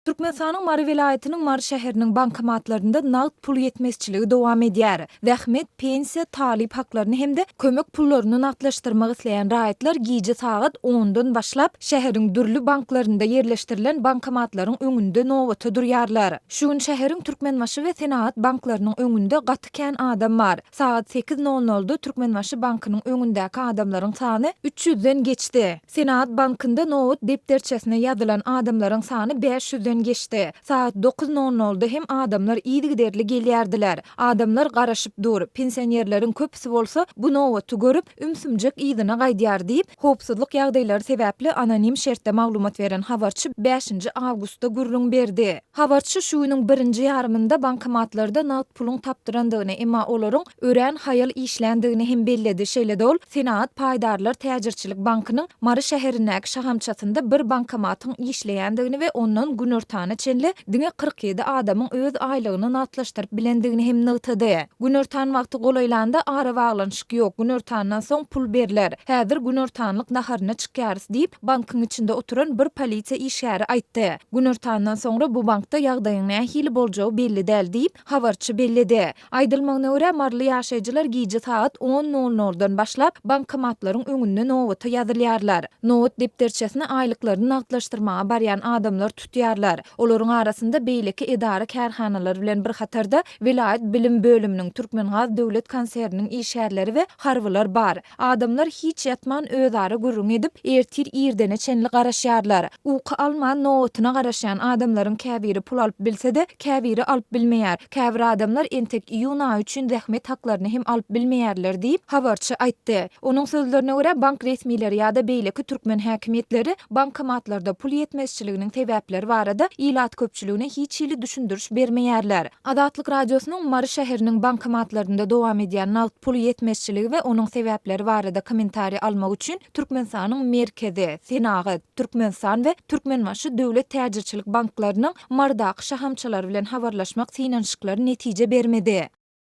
Türkmenistanyň Mary welaýatynyň Mary şäheriniň bankomatlarynda nagt pul ýetmezçiligi dowam edýär. Zähmet, pensiýa, talyp haklaryny hem-de kömek pullaryny nagtlaşdyrmak isleýän raýatlar gije sagat ondan başlap, şäheriň dürli banklarynda ýerleşdirilen bankomatlaryň öňünde nobata durýarlar. Şu gün şäheriň Türkmenbaşy we Senagat banklarynyň öňünde gaty kän adam bar. Sagat sekiz nol nolda Türkmenbaşy bankynyň öňündäki adamlaryň sany üç ýüzden geçdi. Senagat bankynda nobat depderçesine ýazylan adamlaryň sany bäş ýüzden geçdi. Sagat dokuz nol nolda hem adamlar yzygiderli gelýärdiler. Adamlar garaşyp dur, pensionerleriň köpüsi bolsa bu nobaty görüp, ümsümjek yzyna gaýdýar diýip, howpsuzlyk ýagdaýlary sebäpli anonim şertde maglumat beren habarçy bäşinji awgustda gürrüň berdi. Habarçy şu günüň birinji ýarymynda bankomatlarda nagt puluň tapdyrandygyny, emma olaryň örän haýal işländigini hem belledi. Şeýle-de ol Senagat paýdarlar täjirçilik bankynyň Mary şäherindäki şahamçasynda bir bankomatyň işleýändigini we ondan günortana çenli diňe 47 adamyň öz aýlygyny nagtlaşdyryp bilendigini hem nygtady. Günortan wagty golaýlanda arabaglanyşyk ýok, günortandan soň pul berler. Häzir günortanlyk naharyna çykýarys diýip, bankyň içinde oturan bir polisiýa işgäri aýtdy. Günortandan soňra bu bankda ýagdaýyň nähili boljagy belli däl diýip, habarçy belledi. Aýdylmagyna görä, maryly ýaşaýjylar gije sagat on nol noldan başlap, bankomatlaryň öňünde nobata ýazylýarlar. Nobat depderçesini aýlyklaryny nagtlaşdyrmaga barýan adamlar tutýarlar. Olaryň arasynda beýleki edara-kärhanalar bilen bir hatarda welaýat bilim bölüminiň, Türkmengaz döwlet konserniniň işgärleri we harbylar bar. Adamlar hiç ýatman özara gürrüň edip, ertir irdene çenli garaşýarlar. Uky alman nobatyna garaşýan adamlaryň käbiri pul alyp bilse-de, käbiri alyp bilmeýär. Käbir adamlar entek iýun aýy üçin zähmet haklaryny hem alyp bilmeýärler diýip, habarçy aýtdy. Onuň sözlerine görä, bank resmileri ýa-da beýleki türkmen häkimiýetleri bankomatlarda pul ýetmezçiliginiň sebäpleri barada ilat köpçüligine hiç hili düşündiriş bermeýärler. Azatlyk Radiosynyň Mary şäheriniň bankomatlarynda dowam edýän nagt pul ýetmezçiligi we onuň sebäpleri barada kommentariý almak üçin Türkmenistanyň Merkezi, Senagat, Türkmenistan we Türkmenbaşy döwlet täjirçilik banklarynyň Marydaky şahamçalary bilen habarlaşmak synanyşyklary netije bermedi.